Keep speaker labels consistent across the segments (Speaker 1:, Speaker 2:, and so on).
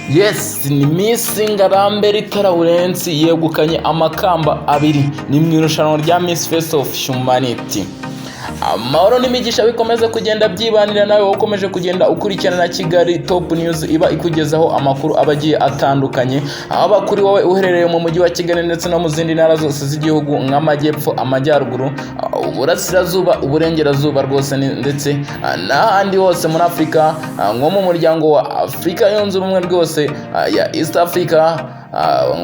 Speaker 1: Yes, ni Miss Ngarambe Rita Lawrence yegukanye amakamba abiri, ni mu irushanwa rya Miss Face of Humanity. Amahoro n'imigisha bikomeze kugenda byibanira nawe ukomeje kugenda ukurikirana Kigali Top News, iba ikugezaho amakuru aba agiye atandukanye, haba kuri wowe uherereye mu mujyi wa Kigali ndetse no mu zindi ntara zose z'igihugu nk'amajyepfo, amajyaruguru, uburasirazuba, uburengerazuba rwose ndetse n'ahandi hose muri Afurika, nko mu muryango wa Afurika Yunze Ubumwe rwose ya East Africa,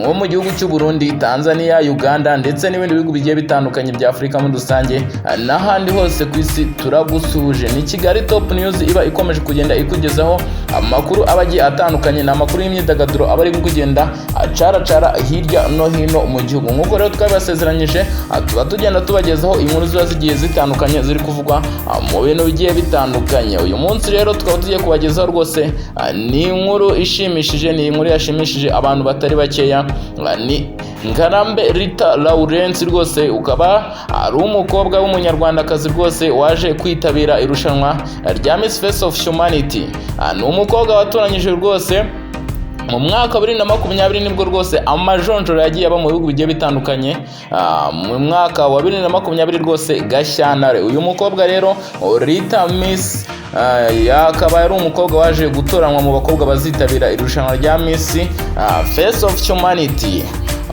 Speaker 1: nko mu gihugu cy'u Burundi, Tanzania, Uganda ndetse n'ibindi bihugu bigiye bitandukanye bya Afurika muri rusange, n'ahandi hose ku isi, turagusuhuje. Ni Kigali Top News iba ikomeje kugenda ikugezaho amakuru aba agiye atandukanye, ni amakuru y'imyidagaduro aba ari kugenda acaracara hirya no hino mu gihugu. Nk'uko rero twabibasezeranyije, tuba tugenda tubagezaho inkuru ziba zigiye zitandukanye ziri kuvugwa mu bintu bigiye bitandukanye. Uyu munsi rero tukaba tugiye kubagezaho rwose, ni inkuru ishimishije, ni inkuru yashimishije abantu batari bakeya. Ni Ngarambe Rita Lawrence rwose, ukaba ari umukobwa w'umunyarwandakazi rwose waje kwitabira irushanwa rya Miss Face of Humanity. Ni umukobwa watoranyije rwose mu mwaka wa 2020, nibwo rwose amajonjora yagiye aba mu bihugu bigiye bitandukanye mu mwaka wa 2020 rwose Gashyantare. Uyu mukobwa rero Rita Miss akaba ari umukobwa waje gutoranywa mu bakobwa bazitabira irushanwa rya Miss Face of Humanity.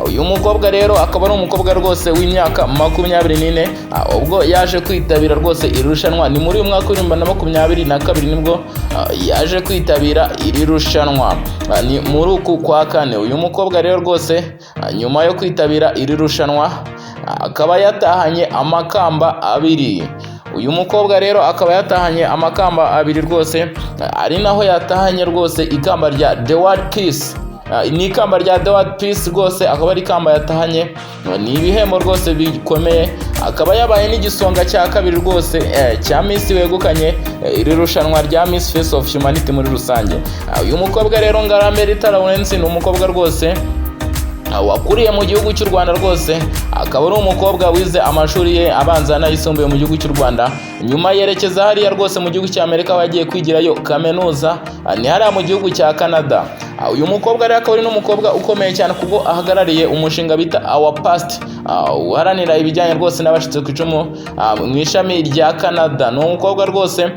Speaker 1: Uyu mukobwa rero akaba ari umukobwa rwose w'imyaka 24, ubwo yaje kwitabira rwose irushanwa ni muri uyu mwaka wa 2022, nibwo yaje kwitabira iri rushanwa. Ni muri uku kwa kane. Uyu mukobwa rero rwose, nyuma yo kwitabira iri rushanwa, akaba yatahanye amakamba abiri. Uyu mukobwa rero akaba yatahanye amakamba abiri rwose, ari naho yatahanye rwose ikamba rya The World Peace. Ni ikamba rya The World Peace rwose, akaba ari ikamba yatahanye, ni ibihembo rwose bikomeye. Akaba yabaye n'igisonga cya kabiri rwose cya Miss wegukanye iri rushanwa rya Miss Face of Humanity muri rusange. Uyu mukobwa rero Ngarambe Rita Lawrence ni umukobwa rwose wakuriye mu gihugu cy'u Rwanda rwose, akaba ari umukobwa wize amashuri ye abanza n'ayisumbuye mu gihugu cy'u Rwanda, nyuma yerekeza hariya rwose mu gihugu cya Amerika aho yagiye kwigirayo kaminuza, ni hariya mu gihugu cya Canada. Uyu mukobwa rero akaba ari n'umukobwa ukomeye cyane kuko ahagarariye umushinga bita Our Past, uharanira ibijyanye rwose n'abacitse ku icumu mu ishami rya Canada. Ni umukobwa rwose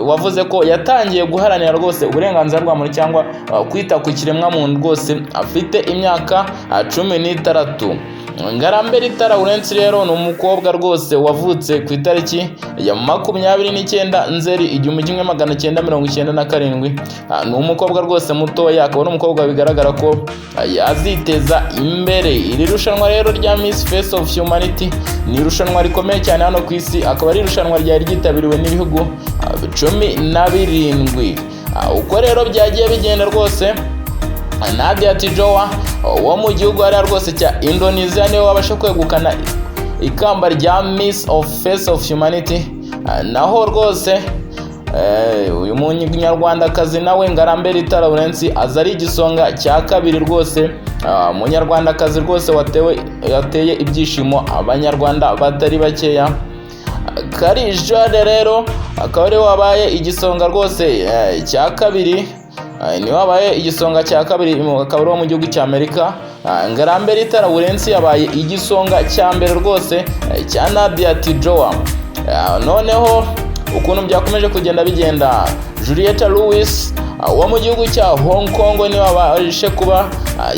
Speaker 1: wavuze ko yatangiye guharanira rwose uburenganzira bwa muntu cyangwa kwita ku kiremwamuntu rwose afite imyaka 16. Ngarambe Rita Lawrence rero ni umukobwa rwose wavutse ku itariki ya 29 Nzeri 1997. Ni umukobwa rwose mutoya, akaba ari umukobwa bigaragara ko yaziteza imbere. Iri rushanwa rero rya Miss Face of Humanity ni irushanwa rikomeye cyane hano ku isi, akaba ari irushanwa ryari ryitabiriwe n'ibihugu 17. Uko rero byagiye bigenda rwose, Nadia Tjoa wo mu gihugu hariya rwose cya Indonesia niwe wabasha kwegukana ikamba rya Miss of Face of Humanity. Naho rwose uyu munyarwandakazi nawe Ngarambe Rita Lawrence aza ari igisonga cya kabiri rwose. Umunyarwandakazi rwose watewe yateye ibyishimo abanyarwanda batari bakeya. Kari Jade rero akaba ariwe wabaye igisonga rwose cya kabiri, niwe wabaye igisonga cya kabiri, akaba ari uwo mu gihugu cya Amerika. Ngarambe Rita Lawrence yabaye igisonga cya mbere rwose cya Nadia Tjoa. Noneho ukuntu byakomeje kugenda bigenda, Julieta Lewis wo mu gihugu cya Hong Kong niwe wabashe kuba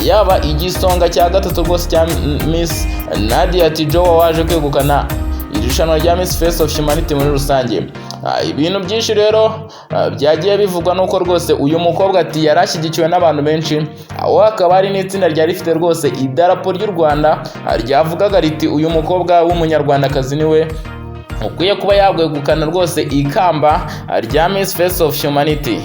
Speaker 1: yaba igisonga cya gatatu rwose cya Miss Nadia Tjoa waje kwegukana irushanwa rya Miss Face of Humanity muri rusange. Ibintu byinshi rero byagiye bivugwa nuko rwose uyu mukobwa ati yari ashyigikiwe n'abantu benshi, aho hakaba hari n'itsinda ryari rifite rwose idarapo ry'u Rwanda, ryavugaga riti: "Uyu mukobwa w'umunyarwandakazi niwe ukwiye kuba yagwegukana rwose ikamba rya Miss Face of Humanity."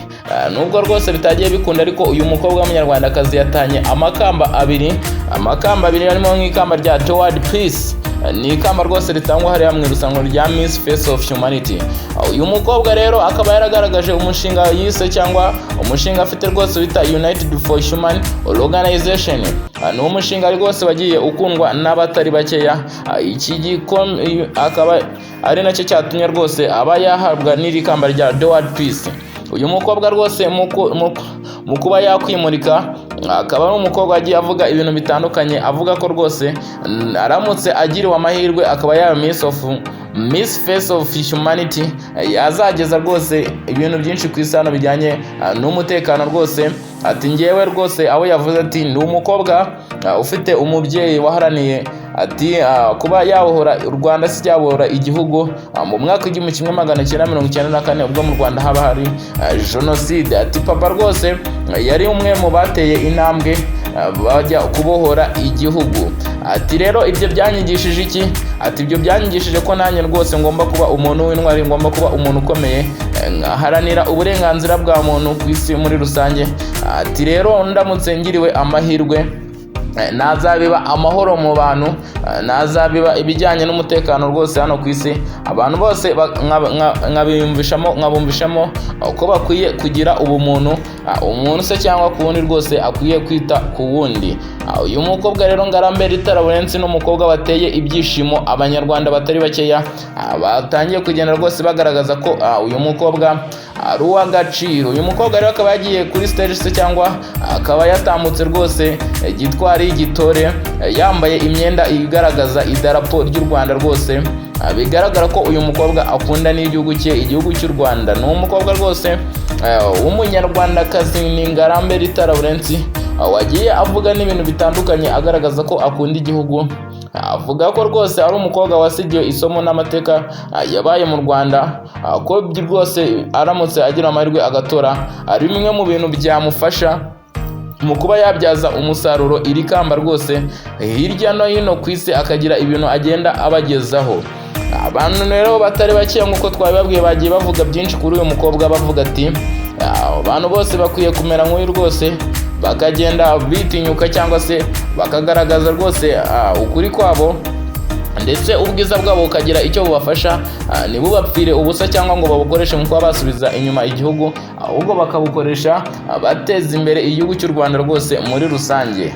Speaker 1: Nubwo rwose bitagiye bikunda, ariko uyu mukobwa w'umunyarwandakazi yatanye amakamba abiri, amakamba abiri harimo nk'ikamba rya Toward Peace. Ni ikamba rwose ritangwa hariya mu irushanwa rya Miss Face of Humanity. Uyu mukobwa rero akaba yaragaragaje umushinga yise cyangwa umushinga afite rwose wita United for Human Organization. Ni umushinga rwose wagiye ukundwa n'abatari bakeya. Iki akaba ari nacyo cyatumye rwose aba yahabwa n'iri kamba rya The World Peace. Uyu mukobwa rwose mu kuba yakwimurika, akaba ari umukobwa wagiye avuga ibintu bitandukanye, avuga ko rwose aramutse agiriwe amahirwe akaba yaba Miss Face of Humanity, yazageza rwose ibintu byinshi ku isi hano bijyanye n'umutekano rwose. Ati ngewe rwose, aho yavuze ati ni umukobwa ufite umubyeyi waharaniye, ati kuba yabohora u Rwanda, si yabohora igihugu mu mwaka w'1994, ubwo mu Rwanda haba hari jenoside. Ati papa rwose yari umwe mu bateye intambwe bajya kubohora igihugu. Ati rero ibyo byanyigishije iki? Ati ibyo byanyigishije ko nanjye rwose ngomba kuba umuntu w'intwari, ngomba kuba umuntu ukomeye, nkaharanira uburenganzira bwa muntu ku isi muri rusange. Ati rero ndamutse ngiriwe amahirwe, nazabiba amahoro mu bantu, nazabiba ibijyanye n'umutekano rwose hano ku isi, abantu bose nkabumvishamo ko bakwiye kugira ubumuntu, umuntu se cyangwa ku wundi rwose akwiye kwita ku wundi. Uyu mukobwa rero Ngarambe Rita Lawrence ni umukobwa wateye ibyishimo Abanyarwanda batari bakeya, batangiye kugenda rwose bagaragaza ko uyu mukobwa ari uw'agaciro. Uyu mukobwa rero akaba yagiye kuri stage se cyangwa akaba yatambutse rwose gitwari gitore, yambaye imyenda igaragaza idarapo ry'u Rwanda rwose. Bigaragara ko uyu mukobwa akunda n'igihugu cye, igihugu cy'u Rwanda. Ni umukobwa rwose w'Umunyarwandakazi, ni Ngarambe Rita Lawrence, wagiye avuga n'ibintu bitandukanye agaragaza ko akunda igihugu, avuga ko rwose ari umukobwa wasigiwe isomo n'amateka yabaye mu Rwanda, ko rwose aramutse agira amahirwe agatora, ari bimwe mu bintu byamufasha mu kuba yabyaza umusaruro iri kamba rwose hirya no hino ku isi, akagira ibintu agenda abagezaho. Abantu rero batari bake, nk'uko twabibabwiye, bagiye bavuga byinshi kuri uyu mukobwa, bavuga ati abantu bose bakwiye kumera nk'uyu rwose, bakagenda bitinyuka cyangwa se bakagaragaza rwose ukuri kwabo, ndetse ubwiza bwabo bukagira icyo bubafasha, ntibubapfire ubusa cyangwa ngo babukoreshe mu kuba basubiza inyuma igihugu, ahubwo bakabukoresha bateza imbere igihugu cy'u Rwanda rwose muri rusange.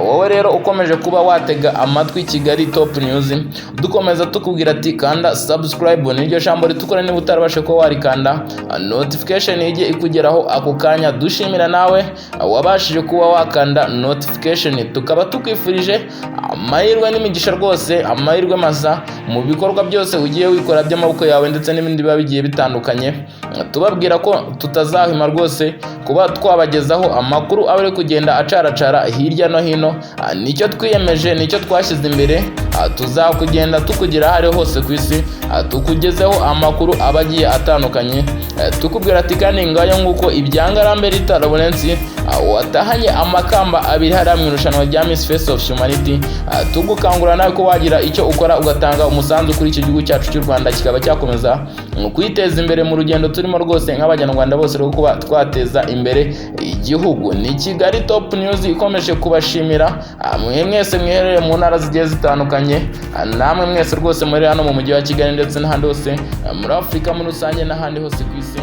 Speaker 1: Wowe rero ukomeje kuba watega amatwi Kigali Top News, dukomeza tukubwira ati kanda subscribe, niryo jambo ritukura niba utarabashe kuba warikanda, notification ijye ikugeraho ako kanya. Dushimira nawe wabashije kuba wakanda notification, tukaba tukwifurije amahirwe n'imigisha rwose, amahirwe masa mu bikorwa byose ugiye wikora by'amaboko yawe ndetse n'ibindi biba bigiye bitandukanye. Tubabwira ko tutazahwema rwose kuba twabagezaho amakuru aba ari kugenda acaracara hirya no hino. Nicyo twiyemeje, nicyo twashyize imbere. Tuzakugenda tukugera aho ari hose ku isi, tukugezeho amakuru aba agiye atandukanye. Tukubwira ati kandi ngayo nguko ibya Ngarambe Rita Lawrence watahanye amakamba abiri hariya mu irushanwa rya Miss Face of Humanity. Tugukangurira nawe ko wagira icyo ukora, ugatanga umusanzu kuri icyo gihugu cyacu cy'u Rwanda, kikaba cyakomeza kwiteza imbere mu rugendo turimo rwose nk'Abanyarwanda bose rwo kuba twateza imbere igihugu. Ni Kigali Top News ikomeje kubashimira mwe mwese mwiherereye mu ntara zigiye zitandukanye, namwe mwese rwose muri hano mu mujyi wa Kigali ndetse n'ahandi hose muri Afurika muri rusange n'ahandi hose ku isi.